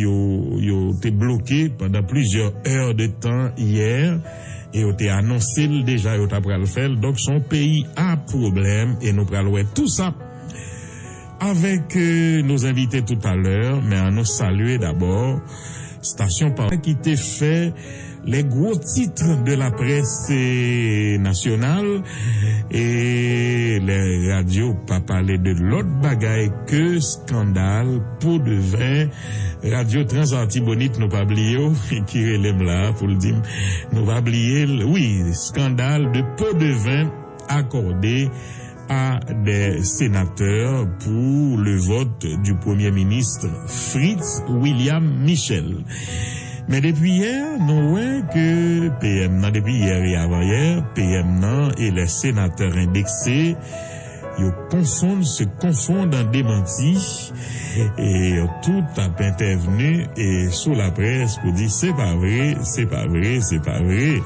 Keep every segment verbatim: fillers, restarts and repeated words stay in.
yo, yo te bloke pandan plizyè è de tan yè, e yo te anonse l deja, yo ta pral fè l. Donk, se yon peyi a pwoblèm, e nou pral wè tou sa avec euh, nos invités tout à l'heure, mais à nous saluer d'abord stasyon pa ki te fè les gros titres de la presse euh, nationale, e lè radyo pa pale de lòt bagay ke skandal po de ven. Radyo Transartibonit, nou pa bliye w, ki rele m la pou l di m nou pa bliye l. Wi, skandal de po de ven accordé à des sénateurs pour le vote du Premier ministre Fritz William Michel. Men depi yè, nou wè ke P M nan, depi yè e avan yè, P M nan e les sénateurs indexés, yo konfonn, se konfonn an demanti, e yo tout ap entèvni e sou laprès pou di se pa vre, se pa vre, se pa vre.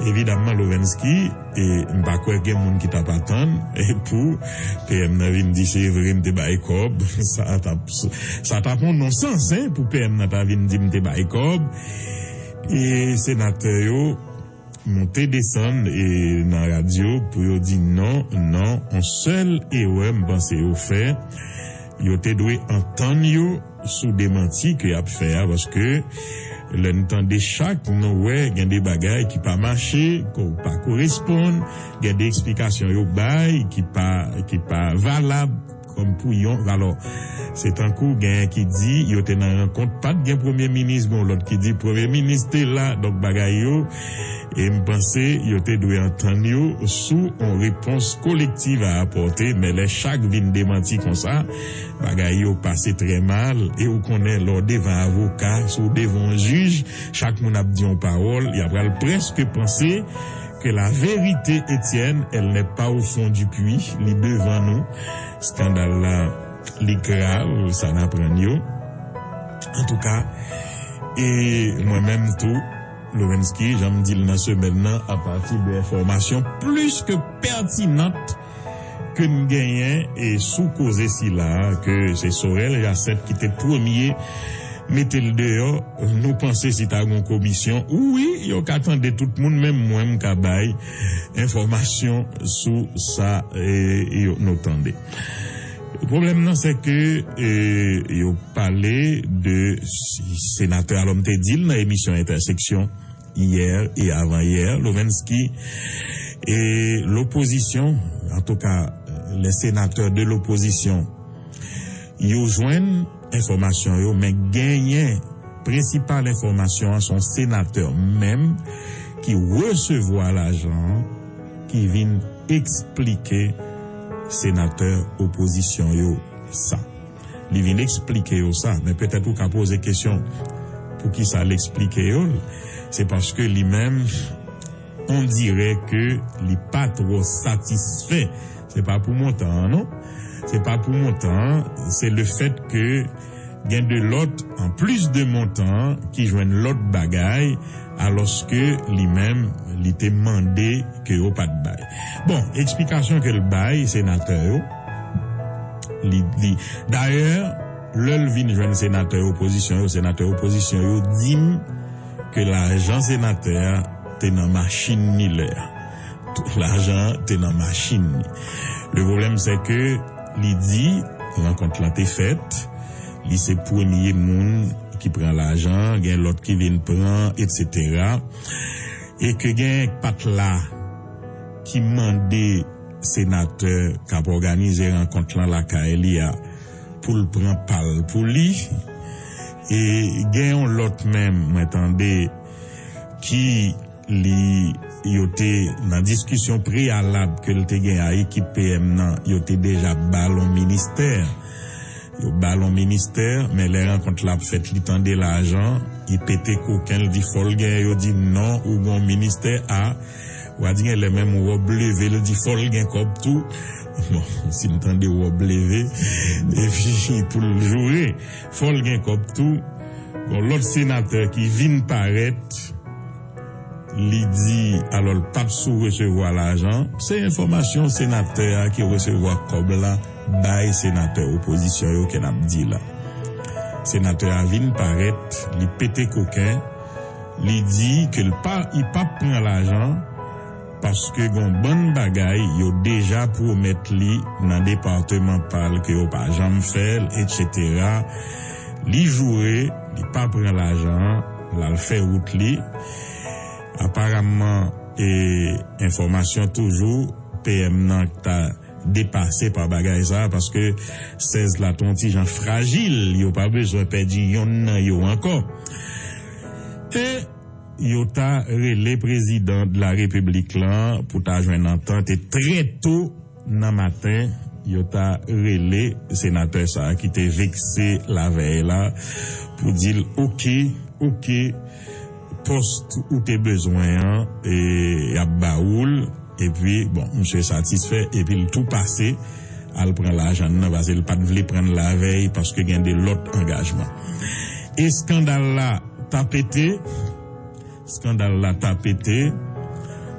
Evidamman, Lovenski, e m pa kwè gen moun ki t ap atann e pou P M nan vin di se vre m te bay kòb. Sa t ap, sa t ap yon nonsans, en, pou P M nan ta vin di m te bay kòb. E senatè yo monte desann e nan radyo pou yo di non, non, yon sèl erè m panse yo fè. Yo te dwe antann yo sou demanti ke y ap fè a, paske lè n tande chak, nou wè gen de bagay ki pa mache, ki pa koresponn, gen de eksplikasyon yo bay ki pa, ki pa valab kòm pou yon. Alò, se tankou gen ki di yo te nan rankont, pa t gen premye minis, gen lòt ki di premye minis te la, donk bagay yo, e m panse yo te dwe antann yo sou yon repons kolektiv a apòte, men lè chak vin demanti konsa, bagay yo pase trè mal, e ou konnen lè w devan avoka, si w devan yon jij, chak moun ap di yon pawòl, y ap pral prèske panse que la vérité, Étienne, elle n'est pas au fond du puits, li devan nou. Skandal la, li grav, sa n aprann yo. Antouka, e mwen menm tou, Lovenski, jan m di l nan semèn nan, apati de enfòmasyon plis ke pètinant ke n genyen e sou koze sila, ke se Sorel Jacinthe ki te premye mete l deyò, nou panse si ta gon komisyon, wi, yo ka tande tout moun, menm mwen m ka bay enfòmasyon sou sa e, yo, nou tande. Pwoblèm nan, se ke e, yo pale de senatè, alò m te di l nan emisyon Entèseksyon yè e avan yè, Lovenski, e lopozisyon, antouka, les sénateurs de l'opposition, yo jwenn enfòmasyon yo, men genyen prensipal enfòmasyon an, se yon senatè menm ki resevwa lajan an, ki vin eksplike senatè opozisyon yo sa. Li vin eksplike yo sa, men petèt ou ka poze kesyon, poukisa l eksplike yo l? Se paske li menm, on dirè ke li pa twò satisfè. Se pa pou montan an, non. Se pa pou montan an, se le fèt ke gen de lòt, an plis de montan an, ki jwenn lòt bagay, alòske li menm, li te mande ke yo pa t bay. Bon, eksplikasyon ke l bay senatè yo, li, li, dayè, lè l vin jwenn senatè opozisyon yo, senatè opozisyon yo di m ke lajan senatè a te nan machin li lè a. Tout lajan an te nan machin li. Le pwoblèm, se ke li di rankont lan te fèt, li se premye moun ki pran lajan, gen lòt ki vin pran, etsetera. E ke gen patla ki mande senatè k ap òganize rankont lan lakay li a pou l pran pa l pou li. E gen yon lòt menm, mwen tande, ki li, yo te nan diskisyon preyalab ke l te gen a ekip P M nan, yo te deja ba l yon ministè. Yo ba l yon ministè, men lè rankont la ap fèt, li tande lajan, li pete koken, li di fò l gen, yo di non, ou gen yon ministè a, w a di gen lè menm wòb leve, li di fò l gen kòb tou. Bon, si m tande wòb leve, epi pou l joure, fò l gen kòb tou. Gon lòt senatè ki vin parèt, li di, alò, l p ap sou resevwa lajan. Se enfòmasyon senatè a ki resevwa kòb la bay senatè opozisyon yo ke n ap di la. Senatè a vin parèt, li pete koken, li di ke l pa, li p ap pran lajan, paske gon bann bagay yo deja pwomèt li nan depatman pa l ke yo pa janm fè l, etsetera. Li joure, li pa pran lajan an, l al fè wout li. Aparamman, e, enfòmasyon toujou, P M nan ta depase pa bagay sa, paske sèz la te yon ti jan frajil, yo pa bezwen pèdi yonn nan yo ankò. E yo ta rele prezidan de la repiblik lan pou ta jwenn antant, e trè to nan maten, yo ta rele senatè sa a ki te vekse lavèy la pou di l, oke, oke, pòs ou te bezwen an, e, y ap ba ou l. Epi, bon, misye satisfè, epi l tou pase al pran lajan nan, paske l pa t vle pran l lavèy, paske gen de lòt angajman. Eskandal la ta pete, eskandal la ta pete,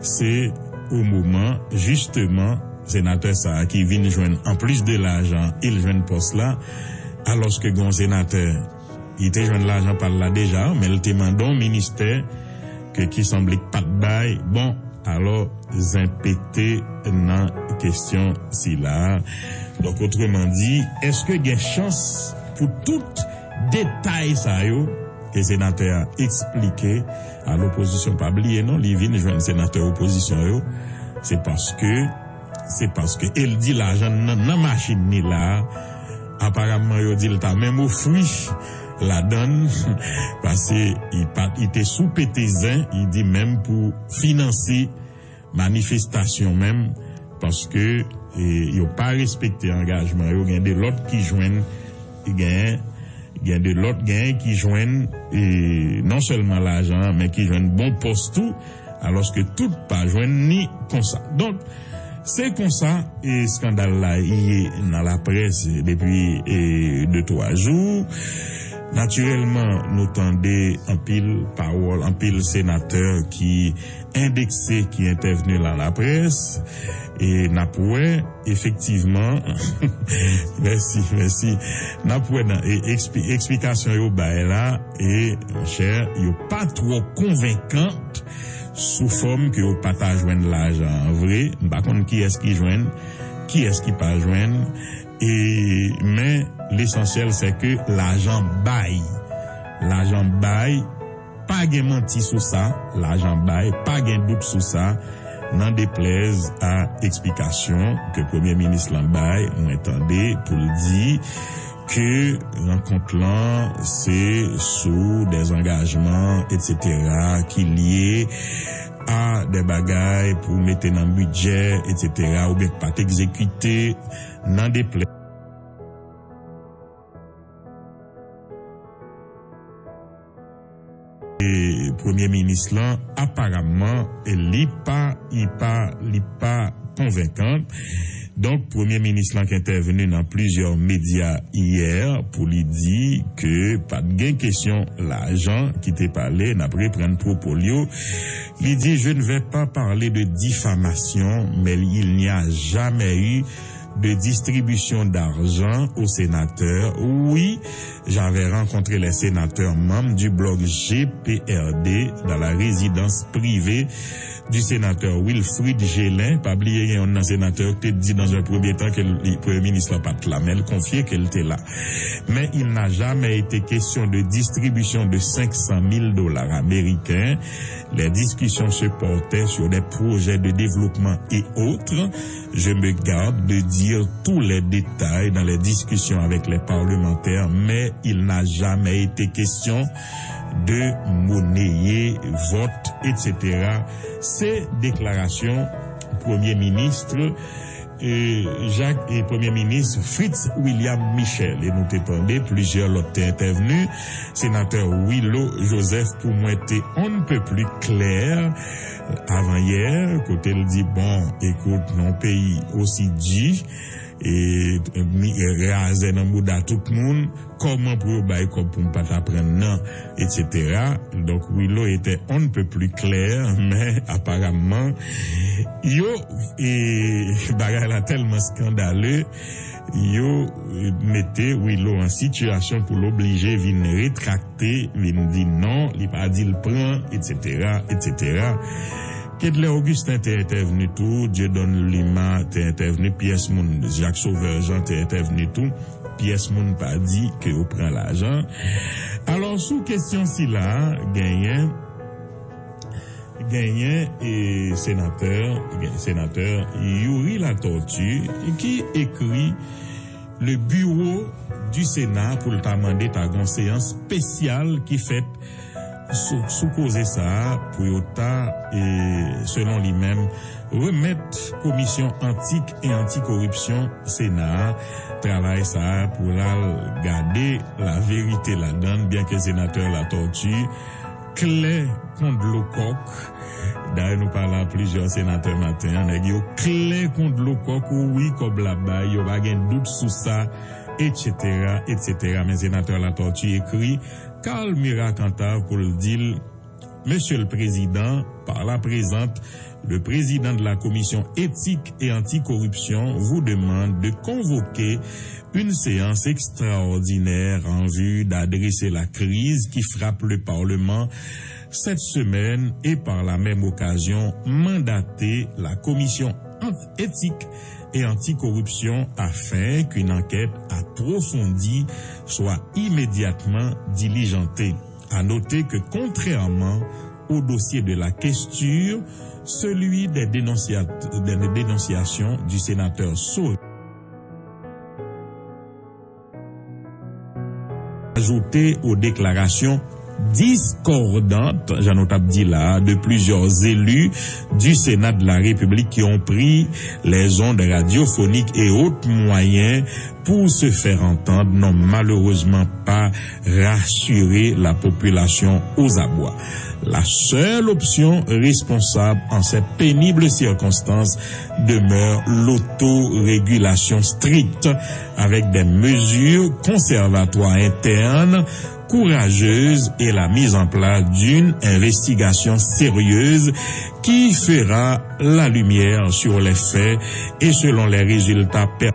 se o moman, jisteman, senatè sa a ki vin jwenn, anplis de lajan, e l jwenn pòs la, alòske gen yon senatè, li te jwenn lajan pa l la deja, men l te mande yon ministè ke ki sanble k pa t bay. Bon, alò, zen pete nan kesyon sila a. Donk, otreman di, èske gen chans pou tout detay sa yo ke senatè a eksplike a lopozisyon? Pa bliye non, li vin jwenn senatè opozisyon yo, se paske, se paske, e l di lajan nan, nan machin ni la a, aparamman yo di l ta menm ofri ladan l, paske li pa, li te sou pete zen, li di menm pou finanse manifestasyon menm, paske, e, yo pa respekte angajman yo, gen de lòt ki jwenn, gen, gen de lòt, gen ki jwenn, e, non sèlman lajan an, men ki jwenn bon pòs tou, alòske tout pa jwenn ni konsa. Donk, se konsa, e, eskandal la ye nan laprès depi, e, de twa jou. Natirèlman, nou tande anpil pawòl, anpil senatè ki endekse, ki entèvni nan laprès, e n ap wè, efektivman, mèsi, mèsi, n ap wè nan, e, ekspli-, eksplikasyon yo bay la, e, monchè, yo pa twò konvenkan sou fòm ke yo pa ta jwenn lajan an vre. M pa konn kiyès ki jwenn, kiyès ki pa jwenn, e, men lesansyèl se ke lajan bay. Lajan bay, pa gen manti sou sa, lajan bay, pa gen dout sou sa, nan deplèz a eksplikasyon ke premye minis lan bay, mwen tande pou l di ke rankont lan se sou dèzangajman, etsetera, ki lye a de bagay pou mete nan bidjè, etsetera, oubyen k pa t egzekite nan deplèz. E, premye minis lan, aparamman, e, li pa, li pa, li pa konvenkan. Donk, premye minis lan ki entèvni nan plizyè medya yè pou li di ke pa t gen kesyon lajan ki te pale, n ap reprann pwopo l yo. Li di, je ne vais pas parler de diffamation, mais il n'y a jamais eu de distribution d'argent aux sénateurs. Oui, j'avais rencontré les sénateurs membres du bloc G P R D dans la résidence privée du sénateur Wilfrid Gelin. Pa bliye, gen yon nan senatè ki te di dans un premier temps ke l, premye minis la pa t la, men l konfye ke l te la. Mais il n'a jamais été question de distribution de cinq cent mille dollars américains. Les discussions se portaient sur des projets de développement et autres. Je me garde de dire tous les détails dans les discussions avec les parlementaires, mais il n'a jamais été question de monnayer, vote, etsetera. Se deklarasyon Premye Minis, e, Jak, e, Premye Minis Fritz William Michel. E nou te tande plizyè lòt te entèvni. Senatè Willo Joseph, pou mwen, te on ne peut plus klè avan yè, kote l di, bon, ekout, nan yon peyi osi di, e, mi- razè nan bouda tout moun, kòman pou yo bay kòb pou m pa t aprann nan, et cetera. Donc Willow était on ne peut plus clair, men aparamman yo, e, bagay la tèlman skandale, yo, e, mete Willow an sitiyasyon pou l oblije vin retrakte, vin di non, li pa di l pran, et cetera, et cetera. Kedlè Augustin te entèvni tou, Dieudonne Lima te entèvni, pyès moun, Jacques Sauveur Jean te entèvni tou, pyès moun pa di ke yo pran lajan. Alò, sou kesyon sila, genyen, genyen, e, senatè, gen- senatè Youri Latortue ki ekri le bureau du Sénat pou l ta mande ta gon seyans espesyal ki fèt sou, sou koze sa a pou yo ta, e, selon li menm, remèt Komisyon Etik e Antikoripsyon Sena a travay sa a pou l al gade laverite ladan l, byenke senatè Latortue klè kon dlo kòk. Dayè, nou pale a plizyè senatè maten an, nèg yo klè kon dlo kòk, ou wi, kòb la bay, yo pa gen dout sou sa, et cetera, et cetera. Men senatè Latortue ekri Carl Murat Cantave pou l di l, Monsieur le Président, par la présente, le président de la Commission éthique et anticorruption vous demande de convoquer une séance extraordinaire en vue d'adresser la crise qui frappe le Parlement cette semaine et par la même occasion mandater la Commission ant- éthique et anticorruption afin qu'une enquête approfondie soit immédiatement diligentée. À noter que, contrairement au dossier de la questure, celui des, dénoncia- des dénonciations du sénateur Sorel ajouté aux déclarations discordantes, jan nou t ap di la, de plusieurs élus du Sénat de la République qui ont pris les ondes radiophoniques et autres moyens pour se faire entendre, n'ont malheureusement pas rassuré la population aux abois. La seule option responsable en ces pénibles circonstances demeure l'autorégulation stricte avec des mesures conservatoires internes courageuses et la mise en place d'une investigation sérieuse qui fera la lumière sur les faits et selon les résultats per-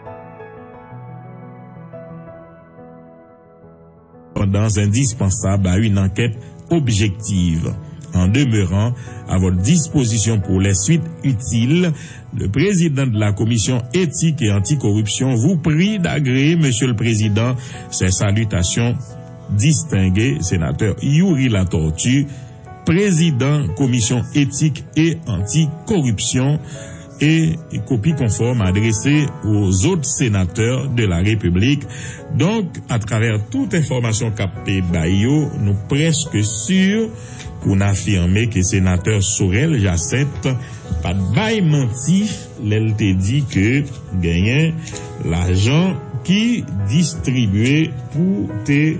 indispensables à une enquête objective. En demeurant à votre disposition pour les suites utiles, le président de la Commission éthique et anticorruption vous prie d'agréer, Monsieur le Président, ces salutations distinguées, sénateur Youri Latortue, président Commission éthique et anticorruption, et copie conforme adressée aux autres sénateurs de la République. Donc, à travers toute information k ap bay yo, nou prèske si pou n afime ke senatè Sorel Jacinthe pa t bay manti lè l te di ke genyen lajan ki distribye pou te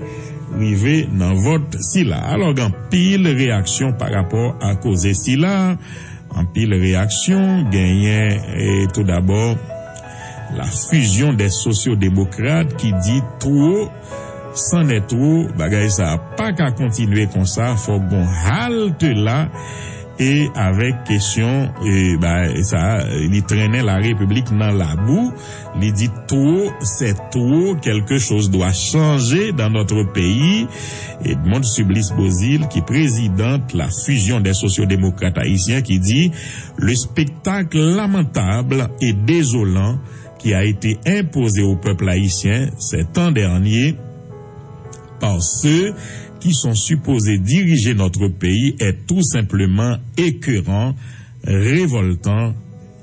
rive nan vòt sila. Alò, gen anpil reyaksyon pa rapò a koze sila. Anpil reyaksyon genyen, e, tou dabò, la fusion des sociaux-démocrates ki di twò, c'en est trop, bagay sa pa ka kontinye konsa, fòk gon halte la, e avèk kesyon, e, ba, sa, li trennen la repiblik nan labou, li di twò, c'est trop, quelque chose doit changer dans notre pays. Edmonde Supplice Beauzile, ki prezidan la Fusion des Sociaux-Démocrates Haïtiens, ki di, le spectacle lamentable et désolant qui a été imposé au peuple haïtien ces temps derniers par ceux qui sont supposés diriger notre pays est tout simplement écœurant, révoltant,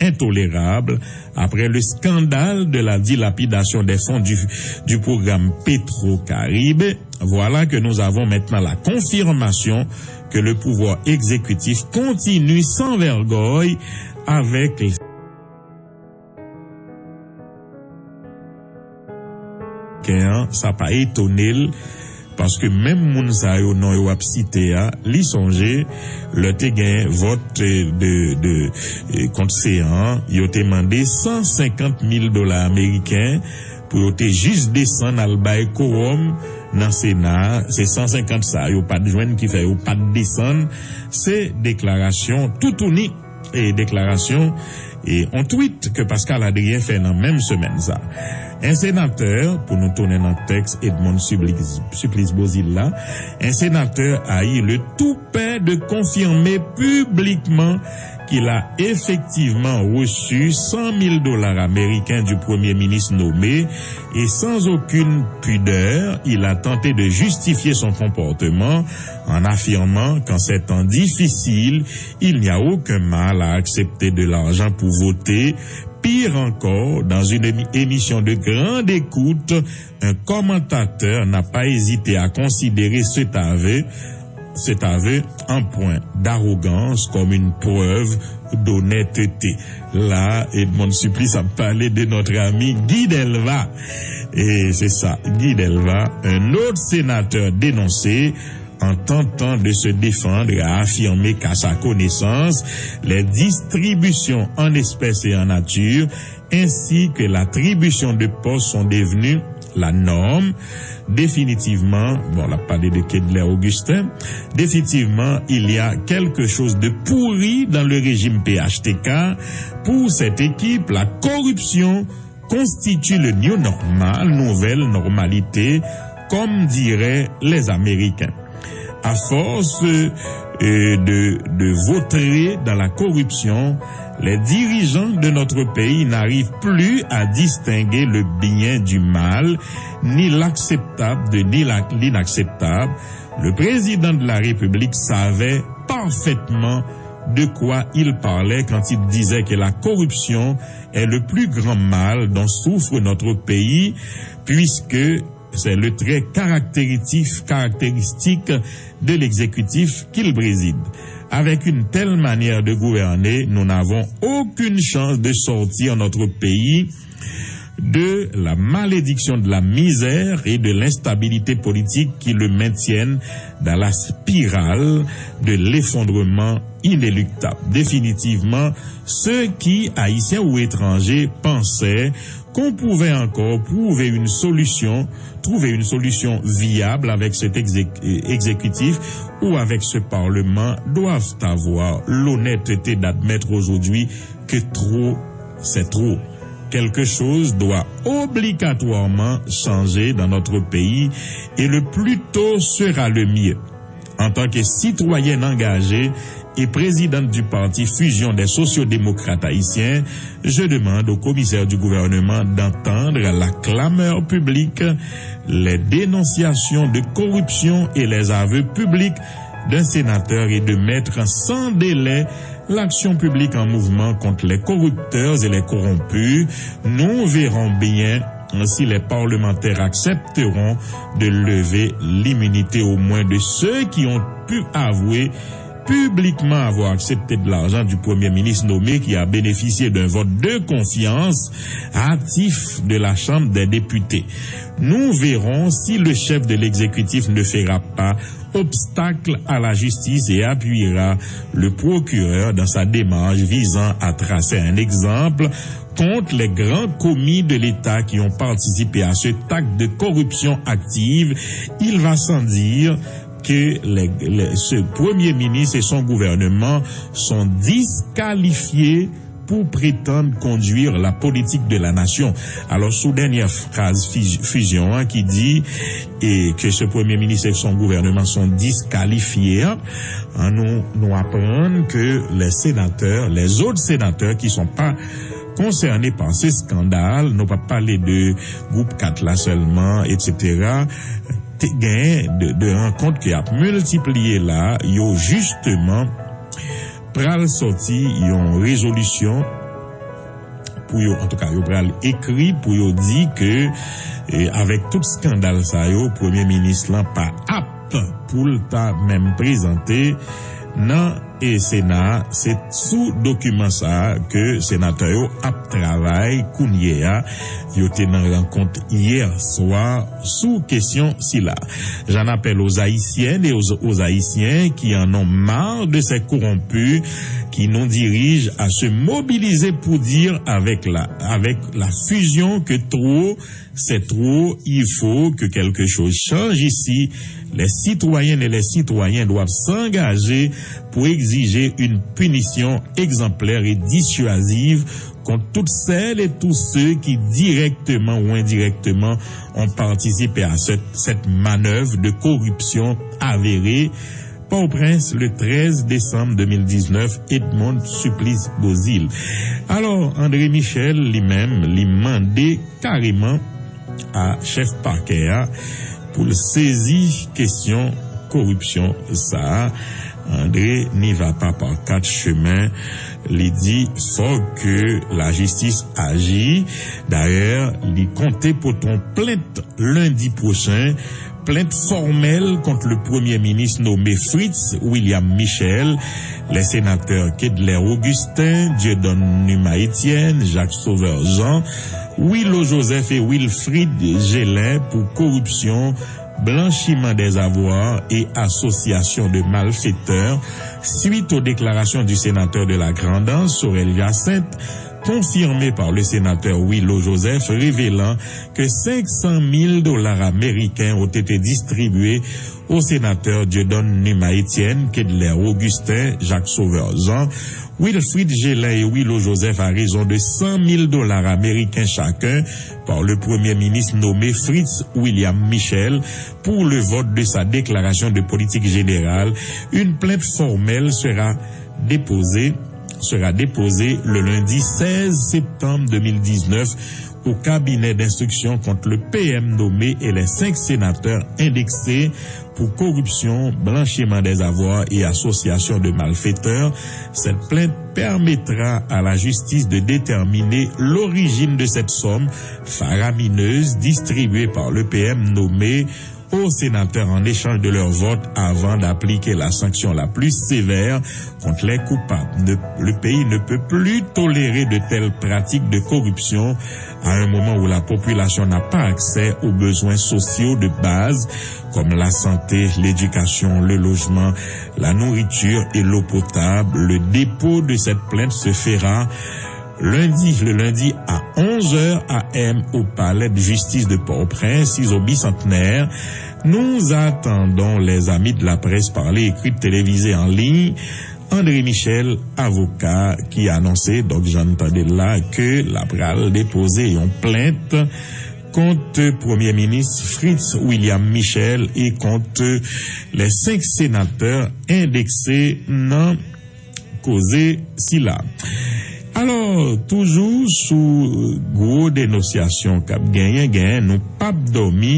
intolérable. Après le scandale de la dilapidation des fonds du, du programme Petro-Caribe, voilà que nous avons maintenant la confirmation que le pouvoir exécutif continue sans vergogne avec les... Sa pa etone l Paske menm moun sa yo, non yo ap site a, li sonje, lè te gen vòt, eh, de, de, eh, kont Seyan an, yo te mande san senkant mil dola ameriken pou yo te jis desann al bay kowòm nan Sena a. Se san senkant sa yo pa t jwenn ki fè yo pa t desann. Se deklarasyon toutouni e deklarasyon e on tweet ke Pascal Adrien fè nan menm semèn sa. En senatè, pou nou tounen nan tèks Edmonde Supplice, Supplice Beauzile la, un sénateur a eu le toupet de confirmer publiquement qu'il a effectivement reçu cent mille dollars américains du Premier ministre nommé et sans aucune pudeur, il a tenté de justifier son comportement en affirmant qu'en ces temps difficiles, il n'y a aucun mal à accepter de l'argent pour voter. Pire encore, dans une émi- émission de grande écoute, un commentateur n'a pas hésité à considérer cet aveu, cet aveu en point d'arrogance comme une preuve d'honnêteté. La, Edmonde Supplice ap pale de notre ami Guy Delva. Et c'est ça, Guy Delva, un autre sénateur dénoncé, en tentant de se défendre, a affirmé qu'à sa connaissance, les distributions en espèces et en nature, ainsi que l'attribution de postes sont devenues la norme. Définitivement, bon, la parlé de Kedler Augustin, définitivement, il y a quelque chose de pourri dans le régime P H T K. Pour cette équipe, la corruption constitue le new normal, nouvelle normalité, comme diraient les Américains. À force, euh, de, de vautrer dans la corruption, les dirigeants de notre pays n'arrivent plus à distinguer le bien du mal, ni l'acceptable de ni la- l'inacceptable. Le président de la République savait parfaitement de quoi il parlait quand il disait que la corruption est le plus grand mal dont souffre notre pays, puisque c'est le trait caractéristique, caractéristique de l'exécutif qu'il préside. Avec une telle manière de gouverner, nous n'avons aucune chance de sortir notre pays de la malédiction de la misère et de l'instabilité politique qui le maintiennent dans la spirale de l'effondrement inéluctable. Définitivement, ceux qui, Haïtiens ou étrangers, pensaient qu'on pouvait encore prouver une solution, trouver une solution viable avec cet exé- euh, exécutif ou avec ce Parlement doivent avoir l'honnêteté d'admettre aujourd'hui que trop, c'est trop. Quelque chose doit obligatoirement changer dans notre pays et le plus tôt sera le mieux. En tant que citoyenne engagée et présidente du parti Fusion des sociaux-démocrates haïtiens, je demande au commissaire du gouvernement d'entendre la clameur publique, les dénonciations de corruption et les aveux publics d'un sénateur et de mettre sans délai l'action publique en mouvement contre les corrupteurs et les corrompus. Nous verrons bien si les parlementaires accepteront de lever l'immunité au moins de ceux qui ont pu avouer publiquement avoir accepté de l'argent du Premier ministre nommé qui a bénéficié d'un vote de confiance hâtif de la Chambre des députés. Nous verrons si le chef de l'exécutif ne fera pas obstacle à la justice et appuiera le procureur dans sa démarche visant à tracer un exemple contre les grands commis de l'État qui ont participé à cet acte de corruption active. Il va sans dire que les- les- ce Premier ministre et son gouvernement sont disqualifiés pour prétendre conduire la politique de la nation. Alors, sous dernière phrase Fusion, hein, qui dit et que ce Premier ministre et son gouvernement sont disqualifiés, hein, nous, nous apprenons que les sénateurs, les autres sénateurs qui sont pas concernés par ces scandales, nou pa pale de groupe quatre la seulement, et cetera, te gen de, de rankont ki ap miltipliye la, yo justement pral sòti yon rezolisyon pou yo, antouka, yo pral ekri pou yo di ke, eh, avèk tout skandal sa yo, premye minis lan pa ap pou l ta menm prezante nan e Sena a, se sou dokiman sa a ke senatè yo ap travay kounye a. Yo te nan rankont yè swa sou kesyon sila. J'en appelle aux Haïtiennes et aux, aux Haïtiens qui en ont marre de ces corrompus qui nous dirigent à se mobiliser pour dire avec la, avec la fusion que trop c'est trop, il faut que quelque chose change ici. Les citoyennes et les citoyens doivent s'engager pour exiger une punition exemplaire et dissuasive contre toutes celles et tous ceux qui, directement ou indirectement, ont participé à cette, cette manœuvre de corruption avérée. Pòtoprens, le trèz desanm de mil diznèf, Edmonde Supplice Beauzile. Alò, André Michel, li menm, li mande kareman a chèf pakè a pou l sezi kesyon koripsyon sa a. André n'y va pas par quatre chemins. Li di fòk ke lajistis aji. Dayè, li konte pote yon plent lendi pwochen, plent fòmèl kont le premye minis nome Fritz William Michel, les sénateurs Kedler Augustin, Dieudonne Numa Etienne, Jacques Sauveur Jean, Willo Joseph et Wilfrid Gelin pou koripsyon, blanchiman dèzavwa e asosyasyon de malfetè, suite aux déclarations du sénateur de la Grand'Anse, Sorel Jacinthe, confirmées par le sénateur Willo Joseph, révélant que cinq cent mille dollars américains ont été distribués aux sénateurs Dieudonne Numa Etienne, Kedler Augustin, Jacques Sauveur Jean, Wilfrid Gelin et Willo Joseph à raison de cent mille dollars américains chacun par le premier ministre nommé Fritz William Michel pour le vote de sa déclaration de politique générale. Une plainte formelle sera déposée, sera déposée le lundi seize septembre deux mille dix-neuf au cabinet d'instruction contre le P M nommé et les cinq sénateurs indexés pour corruption, blanchiment des avoirs et association de malfaiteurs. Cette plainte permettra à la justice de déterminer l'origine de cette somme faramineuse distribuée par le P M nommé aux sénateurs en échange de leur vote avant d'appliquer la sanction la plus sévère contre les coupables. Ne- le pays ne peut plus tolérer de telles pratiques de corruption à un moment où la population n'a pas accès aux besoins sociaux de base comme la santé, l'éducation, le logement, la nourriture et l'eau potable. Le dépôt de cette plainte se fera lundi, le lundi à onze heures A M au palais de justice de Port-au-Prince, izo Bicentenaire. Nous attendons les amis de la presse parlée, écrite, télévisée, en ligne. André Michel, avoka, ki anonse, donk, jan n tande l la, ke l ap pral depoze yon plent kont Premye Minis Fritz William Michel e kont les cinq sénateurs indexés nan koze sila. Alò, toujou sou gwo denonsyasyon k ap genyen, genyen, nou p ap dòmi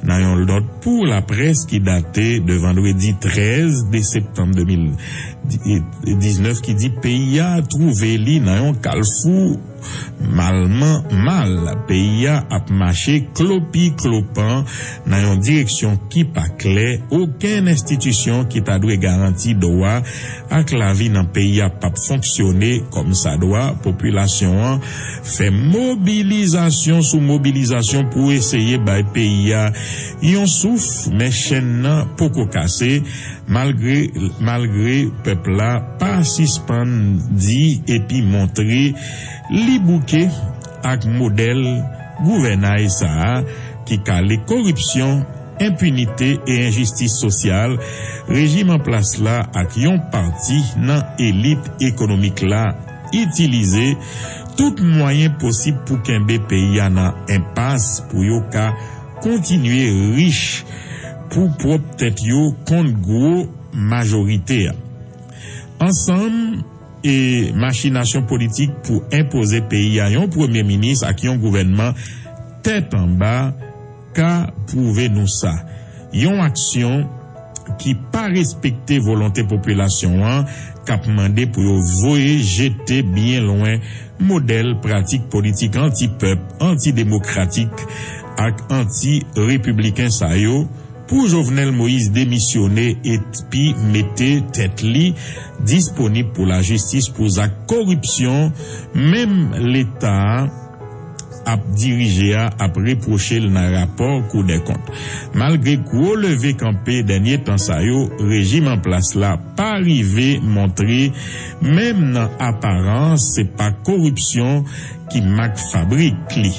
nan yon nòt pou laprès ki date de vandredi trèz de septanm de mil diznèf ki di peyi a twouve li nan yon kalfou malman mal. Peyi a ap mache klopi klopan nan yon direksyon ki pa klè. Okenn enstitisyon ki ta dwe garanti dwa ak lavi nan peyi a p ap fonksyone kòmsadwa. Popilasyon an fè mobilizasyon sou mobilizasyon pou eseye bay peyi a yon souf, men chenn nan poko kase. Malgre, malgre pèp la pa sispann di epi montre li bouke ak modèl gouvènay sa a ki kale koripsyon, enpinite e enjistis sosyal, rejim an plas la ak yon pati nan elit ekonomik la itilize tout mwayen posib pou kenbe peyi a nan enpas pou yo ka kontinye rich pou pwòp tèt yo kont gwo majorite a. Ansanm e machinasyon politik pou enpoze peyi a yon premye minis ak yon gouvènman tèt anba ka pwouve nou sa. Yon aksyon ki pa respekte volonte popilasyon an, k ap mande pou yo voye jete byen lwen modèl pratik politik anti-pèp, antidemokratik ak anti-repibliken sa yo, Pou Jovenel Moïse demisyone epi mete tèt li disponib pou lajistis pou zak koripsyon, menm Leta ap dirije a ap repwoche l nan rapò Koudèkont. Malgre gwo leve kanpe dènye tan sa yo, rejim an plas la pa rive montre, menm nan aparans, se pa koripsyon ki mak fabrik li.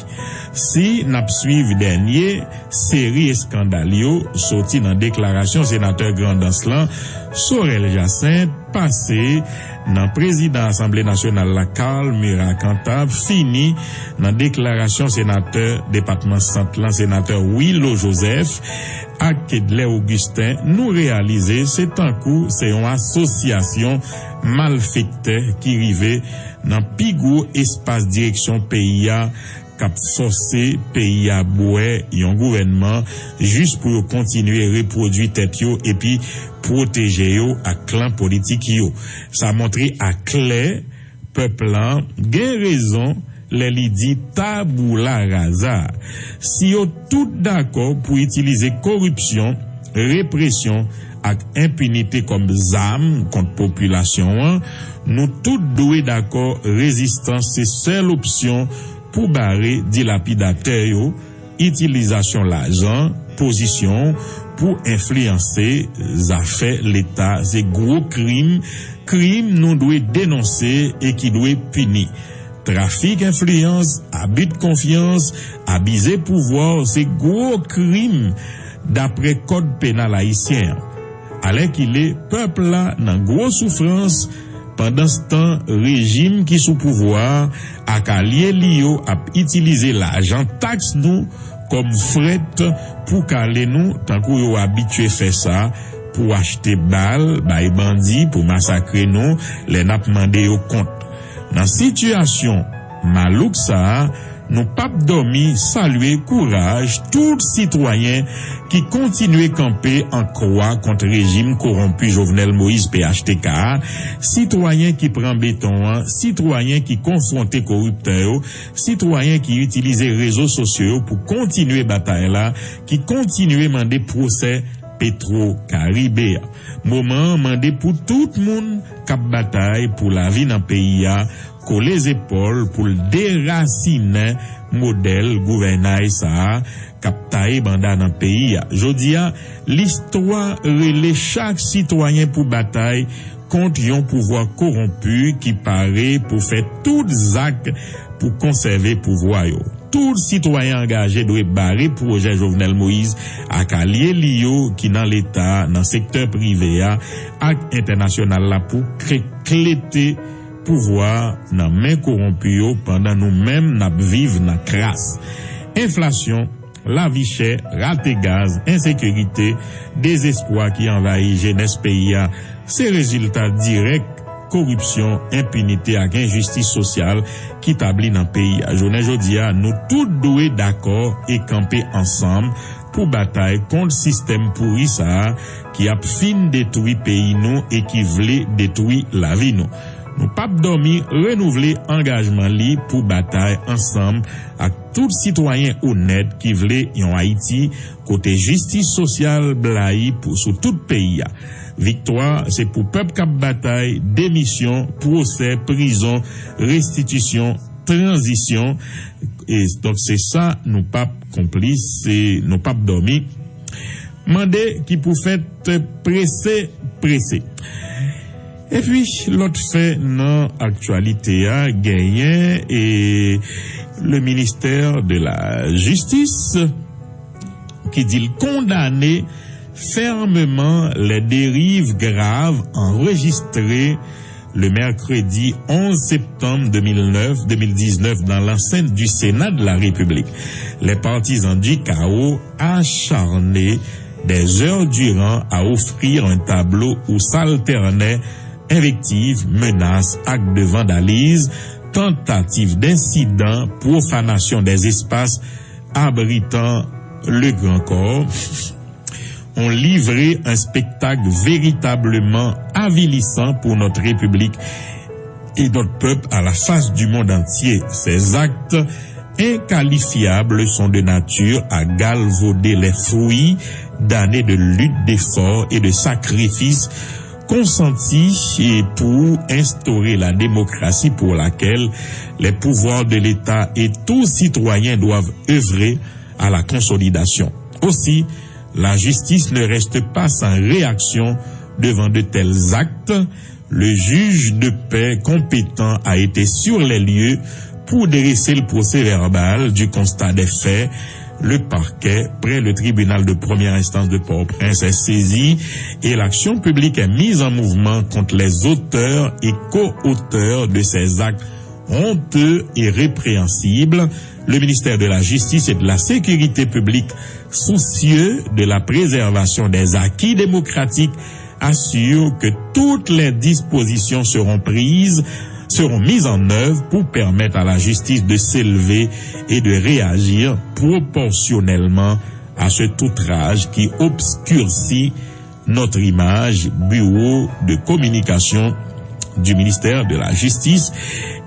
Si n ap swiv dènye seri eskandal yo, soti nan deklarasyon senatè Grandans lan, Sorel Jacinthe, pase nan prezidan Asanble Nasyonal la, Carl Murat Cantave, fini nan deklarasyon senatè depatman Sant lan, senatè Willo Joseph, ak Kedlè Augustin, nou reyalize se tankou se yon asosyasyon malfektè ki rive nan pi gwo espas direksyon peyi a, k ap fòse peyi a bwè yon gouvènman jis pou yo kontinye repwodui tèt yo epi pwoteje yo ak klan politik yo. Sa montre aklè pèp lan gen rezon lè li di tabula rasa. Si yo tout dakò pou itilize koripsyon, represyon ak enpinite kòm zam kont popilasyon an, nou tout dwe dakò rezistans se sèl opsyon pou bare dilapidatè yo, itilizasyon lajan, pozisyon pou enfliyanse zafè Leta se gwo krim, krim nou dwe denonse e ki dwe pini. Trafik enfliyans, abi de konfyans, abize pouvwa se gwo krim dapre kòd penal ayisyen an. Alèkile, pèp la nan gwo soufrans, pandanstan rejim ki sou pouvwa a ak alye li yo ap itilize lajan taks nou kòm frèt pou kale nou, tankou yo abitye fè sa, pou achte bal bay bandi pou masakre nou lè n ap mande yo kont. Nan sitiyasyon malouk sa a, nou p ap dòmi salye kouraj tout sitwayen ki kontinye kanpe an kwa kont rejim kowonpi Jovenel Moïse P H T K a, sitwayen ki pran beton an, sitwayen ki konfwonte koriptè yo, sitwayen ki itilize rezo sosyo yo pou kontinye batay la, ki kontinye mande pwosè Petro Karibe a. Moman an mande pou tout moun k ap batay pou lavi nan peyi a kole zepòl pou l derasinen modèl gouvènay sa a k ap taye banda nan peyi a. Jodi a, listwa rele chak sitwayen pou batay kont yon pouvwa kowonpi ki pare pou fè tout zak pou konsève pouvwa yo. Tout sitwayen angaje dwe bare pwojè Jovenel Moïse ak alye li yo ki nan Leta, nan sektè prive a ak entènasyonal la pou kle-, klete pouvwa nan men kowonpi yo pandan nou menm n ap viv nan kras. Enflasyon, lavi chè, rate gaz, ensekirite, dezespwa ki anvayi jenès peyi a, se rezilta dirèk koripsyon, enpinite ak enjistis sosyal ki tabli nan peyi a. Jounen jodi a, nou tout dwe dakò e kanpe ansanm pou batay kont sistèm pouri sa a ki ap fin detwi peyi nou e ki vle detwi lavi nou. Nou p ap dòmi renouvle angajman li pou batay ansanm ak tout sitwayen onèt ki vle yon Ayiti kote jistis sosyal blayi pou, sou tout peyi a. Viktwa se pou pèp k ap batay, demisyon, pwosè, prizon, restitisyon, tranzisyon. E, donk, se sa, nou p ap konplis, se, nou p ap dòmi. Mande ki pou fèt prese, prese. Epi, lòt fè nan aktyalite a, genyen e le ministère de la Justice ki di l kondane fermement les dérives graves enregistrées le mercredi onze septembre deux mille neuf, deux mille dix-neuf dans l'enceinte du Sénat de la République. Les partisans du chaos acharnés des heures durant à offrir un tableau où s'alternaient invectives, menaces, actes de vandalisme, tentatives d'incidents, profanation des espaces abritant le grand corps, ont livré un spectacle véritablement avilissant pour notre République et notre peuple à la face du monde entier. Ces actes inqualifiables sont de nature à galvauder les fruits d'années de lutte, d'efforts et de sacrifices consentis pour instaurer la démocratie pour laquelle les pouvoirs de l'État et tout citoyen doivent œuvrer à la consolidation. Aussi, la justice ne reste pas sans réaction devant de tels actes. Le juge de paix compétent a été sur les lieux pour dresser le procès-verbal du constat des faits. Le parquet, près le tribunal de première instance de Port-au-Prince, est saisi et l'action publique est mise en mouvement contre les auteurs et co-auteurs de ces actes honteux et répréhensibles. Le ministère de la Justice et de la Sécurité publique, soucieux de la préservation des acquis démocratiques, assure que toutes les dispositions seront prises, seront mises en œuvre pour permettre à la justice de s'élever et de réagir proportionnellement à cet outrage qui obscurcit notre image, bureau de communication du ministère de la Justice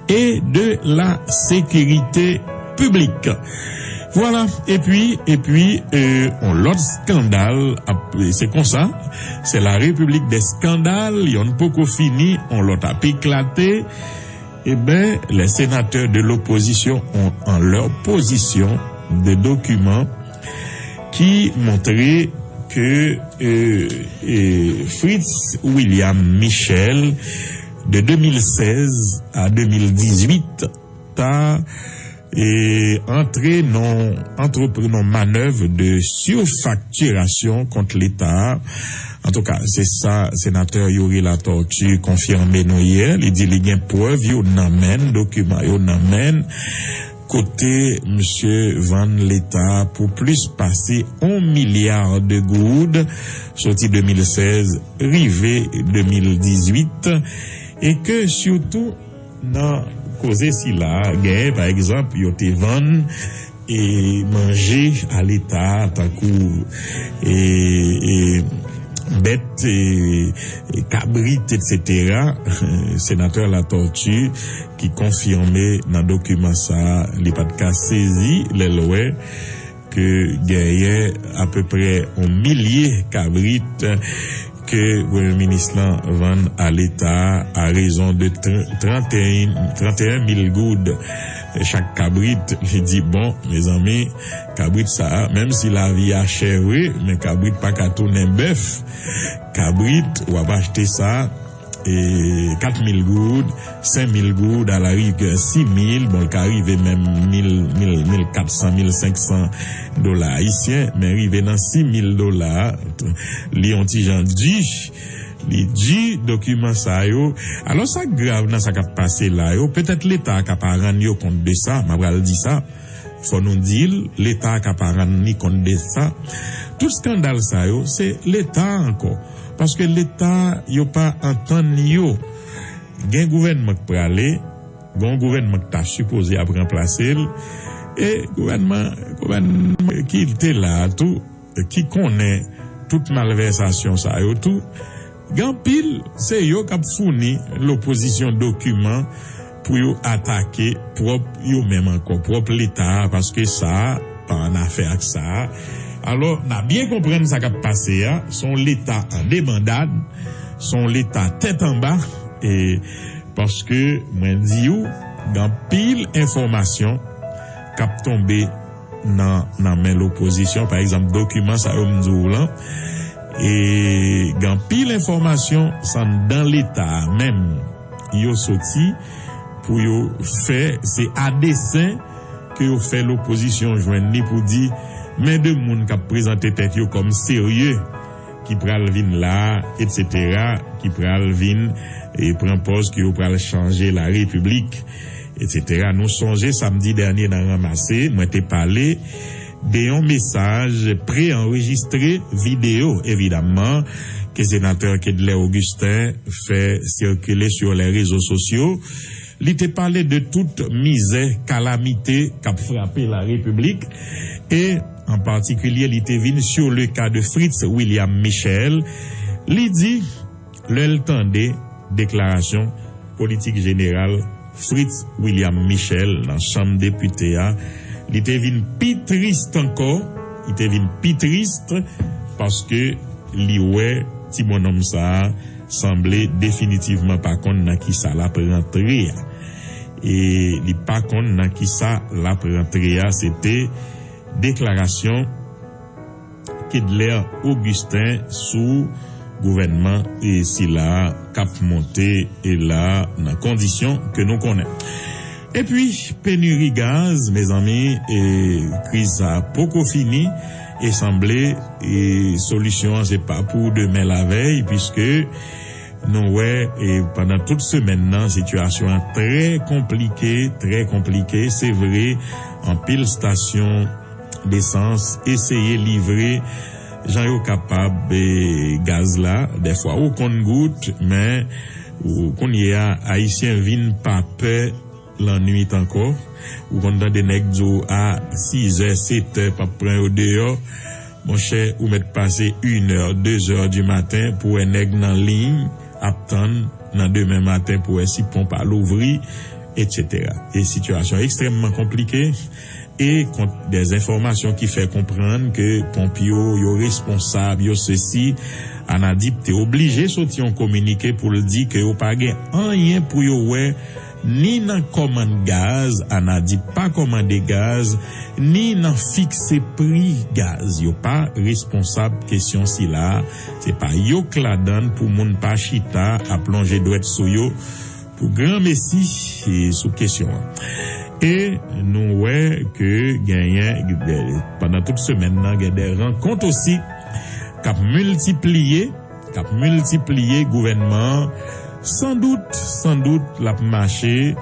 et de la Sécurité publique. Voilà, epi, epi, euh, yon lòt skandal, ap- se konsa, c'est la République des scandales, yonn poko fini, yon lòt ap eklate. Eh ben, les sénateurs de l'opposition ont en leur position des documents qui montraient que euh, euh, Fritz William Michel, de deux mille seize à deux mille dix-huit, ta e antre nan antrepri nan manèv de surfaktirasyon kont Leta. Antouka, se sa senatè Youri Latortue konfime nou yè. Li di li gen prèv yo nan men, dokiman yo nan men, kote misye vann Leta pou plis pase yon milya de goud, soti de mil sèz rive de mil dizuit, e ke sitou nan koze sila, genyen, pa egzanp, yo te vann e manje a Leta, tankou e, e bèt, e, e kabrit, etsetera. Senatè Latortue ki konfime nan dokiman sa a, li pa t ka sezi lè l wè ke genyen apeprè yon milye kabrit ke Premye Minis lan vann a Leta a rezon de tr-, trant e en, trant e en mil goud chak kabrit. Li di, bon, mezanmi, kabrit sa a, menm si lavi a chè vre, men kabrit pa ka tounen bèf. Kabrit, w ap achte sa, e kat mil goud, senk mil goud, alarigè sis mil, bon, l ka rive menm mil, mil, mil kat san, mil senk san dola ayisyen, men rive nan sis mil dola, li yon ti jan di, li di dokiman sa yo. Alò, sa k grav nan sa k ap pase la yo, petèt Leta a ka pa rann yo kont de sa, m a pral di sa, fò nou di l, Leta a ka pa rann li kont de sa. Tout eskandal sa yo, se Leta a ankò. Paske Leta, yo pa antann yo. Gen gouvènman k prale, gen yon gouvènman k ta sipoze ap ranplase l, e gouvènman, gouvènman ki te la a tou, ki konnen tout malvèsasyon sa yo tou, gen anpil, se yo k ap founi lopozisyon dokiman pou yo atake pwòp yo menm ankò, pwòp Leta a, paske sa a pa ann afè ak sa a. Alò, n a byen konprann sa k ap pase a, se yon Leta an debandad, se yon Leta tèt anba, e paske mwen di w, gen anpil enfòmasyon k ap tonbe nan, nan men lopozisyon. Pa egzanp, dokiman sa yo m di w lan, e gen anpil enfòmasyon, se anndan Leta a menm yo soti pou yo fè, se a desen ke yo fè lopozisyon jwenn li pou di, men de moun k ap prezante tèt yo kòm serye, ki pral vin la, etsetera, ki pral vin, e, pran pòz ke yo pral chanje larepiblik, etsetera. Nou sonje samdi dènye nan Ranmase, mwen te pale de yon mesaj pre-anrejistre videyo, evidamman, ke senatè Kedlè Augustin fè sikile sur les réseaux sociaux. Li te pale de tout mizè, kalamite k ap frape larepiblik, e an patikilye, li te vin sur le cas de Fritz William Michel. Li di, lè l tande deklarasyon politik jeneral Fritz William Michel nan Chanm Depite a, li te vin pi tris ankò, li te vin pi tris paske li wè ti bonnonm sa a sanble definitivman pa konn nan kisa l ap rantre a. E li pa konn nan kisa l ap rantre a, se te deklarasyon Kedler Augustin sou gouvènman e sila k ap monte e la nan kondisyon ke nou konnen. Epi, peniri gaz, mezanmi, e kriz sa a poko fini e sanble e solisyon an se pa pou demen lavèy, piske nou wè e pandan tout semèn nan, sitiyasyon an trè konplike, trè konplike. Se vre, anpil stasyon desans eseye livre jan yo kapab e gaz la, dèfwa ou konn gout, men ou kounye a, Ayisyen vin pa pè lannwit ankò. Ou konn tande nèg di w a sizè, setè p ap pran yo deyò. Monchè, ou mèt pase inè, dezè di maten pou wè nèg nan liy ap tann nan demen maten pou wè si ponp a louvri, etsetera. E sitiyasyon ekstrèmman konplike. E kont dè enfòmasyon ki fè konprann ke ponp yo, yo responsab, yo sesi, Anadip te oblije soti yon kominike pou l di ke yo pa gen anyen pou yo wè ni nan kòmand gaz, Anadip pa kòmande gaz, ni nan fikse pri gaz. Yo pa responsab kesyon sila a. Se pa yo k ladann pou moun pa chita ap lonje dwèt sou yo pou granmesi e sou kesyon an. E nou wè ke genyen, pandan tout semèn nan, gen de rankont osi k ap miltipliye, k ap miltipliye gouvènman an. San dout, san dout, l ap mache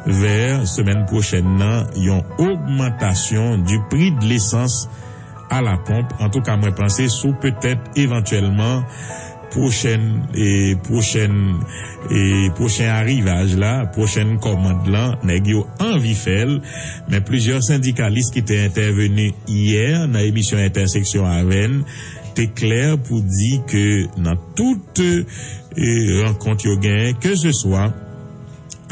vè semèn pwochèn nan yon ogmantasyon du prix de l'essence à la pompe. Antouka, mwen panse sou petèt evantyèlman pwochèn, e, pwochèn, e, pwochen arivaj la, pwochèn kòmand lan, nèg yo anvi fè l, men plizyè sendikalis ki te entèveni yè nan emisyon Entèseksyon avè n te klè pou di ke nan tout, e, rankont yo genyen, ke se swa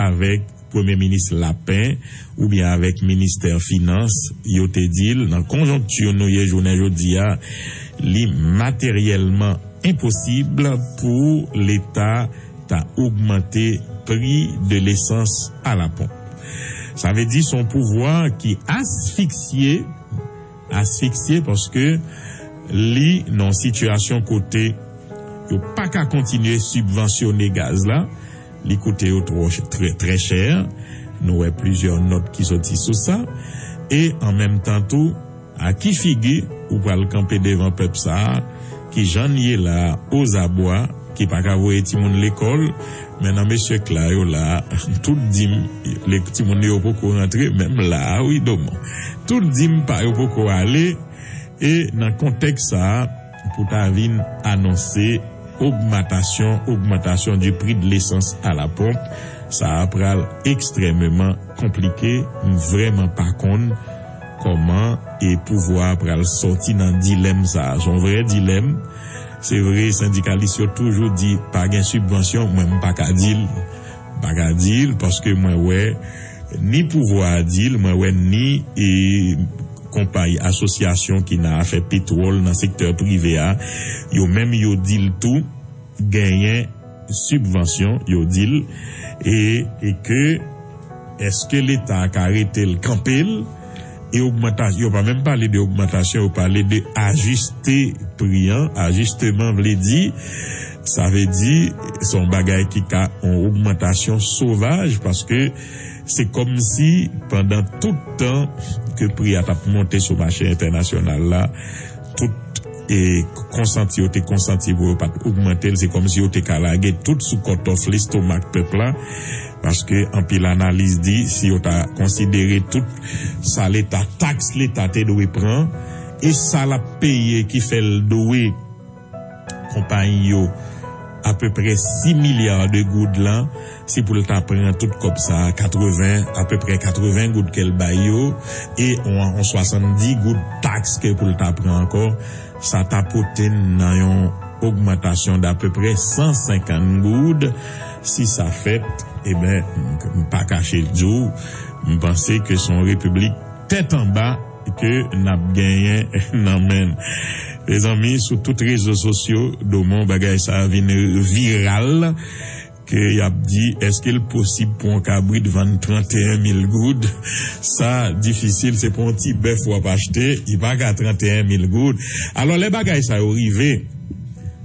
avèk Premye Minis Lapin oubyen avèk Ministè Finans, yo te di l, nan konjonkti nou ye jounen jodi a, li materyèlman enposib pou Leta ta ogmante pri de lesans a la pomp. Sa vle di se yon pouvwa ki asfiksye, asfiksye paske li nan yon sitiyasyon kote yo pa ka kontinye sibvansyone gaz la, li koute yo twò ch-, trè, trè chè. Nou wè plizyè nòt ki soti sou sa. E an menm tan tou, a ki figi ou pral kanpe devan pèp sa a, ki jan n ye la a, ozabwa, ki pa ka voye timoun lekòl, men nan mesye kla yo la a, tout di m, le, timoun yo poko rantre, menm la a, wi, Domon. Tout di m pa yo poko ale, e nan kontèks sa a, pou ta vin anonse ogmatasyon, augmentation du prix de l'essence à la pompe, sa a pral ekstrèmeman konplike. M vrèman pa konn kòman e pouvwa a pral sòti nan dilèm sa a. Se yon vrè dilèm. Se vre, sendikalis yo toujou di pa gen sibvansyon, mwen m pa ka di l. M pa ka di l paske mwen wè ni pouvwa a di l, mwen wè ni e, konpayi, asosyasyon ki nan afè petwòl nan sektè prive a, yo menm yo di l tou, genyen sibvansyon, yo di l, e, e ke èske Leta a ka rete l, kanpe l, e ogmanta-, yo pa menm pale de ogmantasyon, yo pale de ajiste pri an. Ajisteman vle di, sa vle di, se yon bagay ki ka yon ogmantasyon sovaj, paske se kòmsi pandan tout tan ke pri a t ap monte sou mache entènasyonal la, tout, e, konsanti yo te konsanti pou yo pa t ogmante l, se kòmsi yo te ka lage tout sou kòtòf lestomak pèp la, paske anpil analiz di, si yo ta konsidere tout sa Leta, taks Leta te dwe pran, e sa l ap peye ki fè l dwe konpayi yo apeprè sis milya de goud lan, se pou l ta pran tout kòb sa a, katreven, apeprè katreven goud ke l bay yo, e yon, yon swasanndis goud taks ke pou l ta pran ankò, sa ta pote n nan yon ogmantasyon dapeprè san senkant goud, si sa fèt, Ebyen, m pa kache l di w, m panse ke se yon repiblik tèt anba ke n ap genyen nan men n. Mezanmi, sou tout rezo sosyo, Domon, bagay sa a vin viral, ke y ap di, èske l posib pou yon kabrit vann trannteyen mil goud? Sa difisil, se pou yon ti bèf w ap achte, li pa ka trannteyen mil goud. Alò, lè bagay sa yo rive,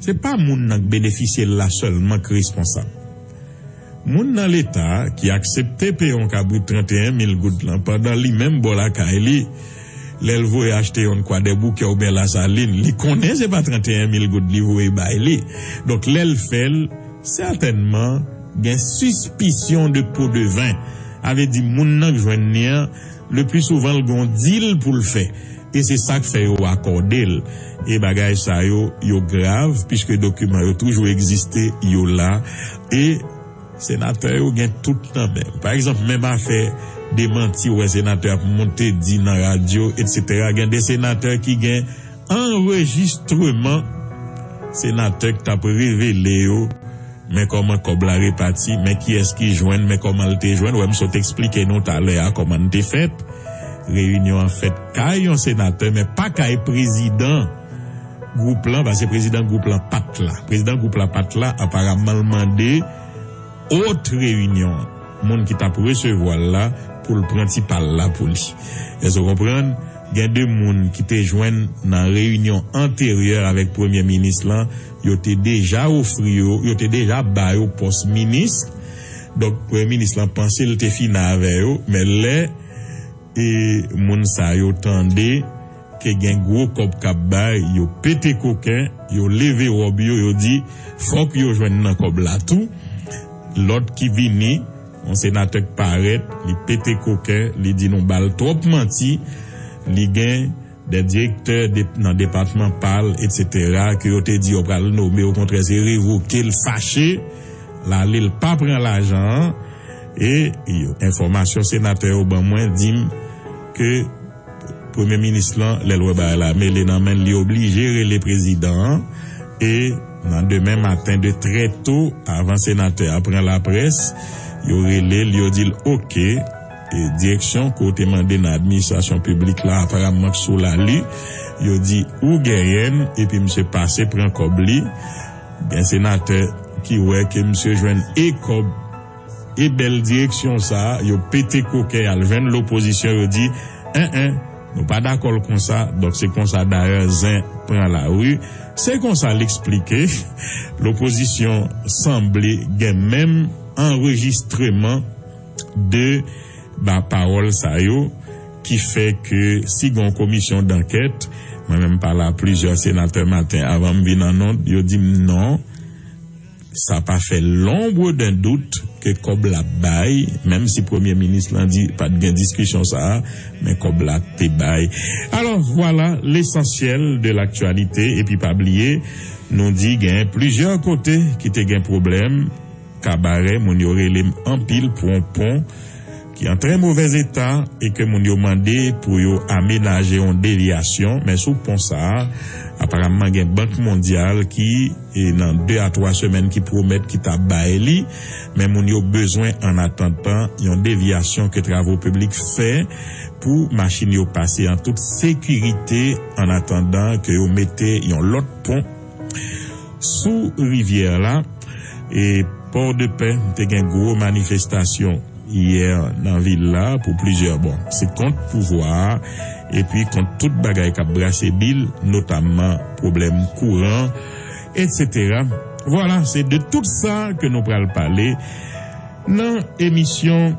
se pa moun nan k benefisye l la sèlman k responsab. Moun nan Leta ki aksepte peye yon kabrit trannteyen mil goud lan pandan li menm bò lakay li, lè l voye achte yon Kwadèboukè oubyen Lasalin, li konnen se pa trannteyen mil goud li voye bay li. Donk, lè l fè l, sètènman, gen sispisyon de po de ven. Sa vle di, moun nan k jwenn li an, le pli souvan, l gen yon dil pou l fè. E se sa k fè yo akòde l. E bagay sa yo, yo grav, piske dokiman yo toujou egziste, yo la. E senatè yo gen tout nan men. Pa egzanp, menm afè demanti, ou wè senatè ap monte di nan radyo, etsetera. Gen de senatè ki gen anrejistreman senatè k t ap revele yo, men kòman kòb la repati, men kiyès ki jwenn, men kòman l te jwenn. Ou wè, m sot eksplike nou talè a kòman l te fèt. Reyinyon an fèt kay yon senatè, men pa kay prezidan gwoup lan, paske prezidan gwoup lan pa t la. Prezidan gwoup la pa t la, aparamman l mande ot reyinyon an, moun ki t ap resevwa l la, pou l pran ti pa l la pou li. Èske w konprann? Gen de moun ki te jwenn nan reyinyon anteryè avèk premye minis lan, yo te deja ofri yo, yo te deja ba yo pòs minis. Donk, premye minis lan panse l te fini avè yo, men lè e moun sa yo tande ke gen gwo kòb k ap bay, yo pete koken, yo leve wòb yo, yo di, fòk yo jwenn nan kòb la tou. Lòt ki vini, yon senatè k parèt, li pete koken, li di nou ba l twòp manti, li gen de direktè de, nan depatman pa l, etsetera, ke yo te di yo pral nome, okontrè, se revoke l, fache, l ale, l pa pran lajan an. E yo, enfòmasyon senatè yo ban mwen di m ke premye minis lan, lè l wè bagay la mele nan men l, li oblije rele prezidan an. E nan demen maten de trè to, avan senatè a pran laprès, yo rele l, yo di l, oke, e direksyon ke w te mande nan administrasyon piblik la, aparamman k sou lali, yo di ou genyen l, epi misye pase pran kòb li. Gen senatè ki wè ke misye jwenn e kòb e bèl direksyon sa a, yo pete koken, y al jwenn lopozisyon, yo di, en, en, nou pa dakò l konsa, donk se konsa dayè zen pran lari. Se konsa l eksplike, lopozisyon sanble gen menm anrejistreman de ba pawòl sa yo, ki fè ke si gen yon komisyon dankèt, mwen menm pale a plizyè senatè maten avan m vin an nonm, yo di m non, sa pa fè l'ombre d'un doute ke kòb la bay, menm si premye minis lan di pa t gen diskisyon sa a, men kòb la te bay. Alò, vwala lesansyèl de laktyalite, epi pa bliye, nou di gen plizyè kote ki te gen pwoblèm, Kabarè, moun yo rele m anpil pou yon pon ki an trè movèz eta e ke moun yo mande pou yo amenaje yon devyasyon, men sou pon sa a, aparamman gen Bank Mondyal ki, e, nan de a twa semèn ki pwomèt ki t ap bay li, men moun yo bezwen an atandan yon devyasyon ke Travo Piblik fè pou machin yo pase an tout sekirite an atandan ke yo mete yon lòt pon sou rivyè la. E Pòdepè te gen gwo manifestasyon yè nan vil la pou plizyè, bon, se kont pouvwa a, epi kont tout bagay k ap brase bil, notamman pwoblèm kouran, etsetera. Vwala, se de tout sa ke nou pral pale nan emisyon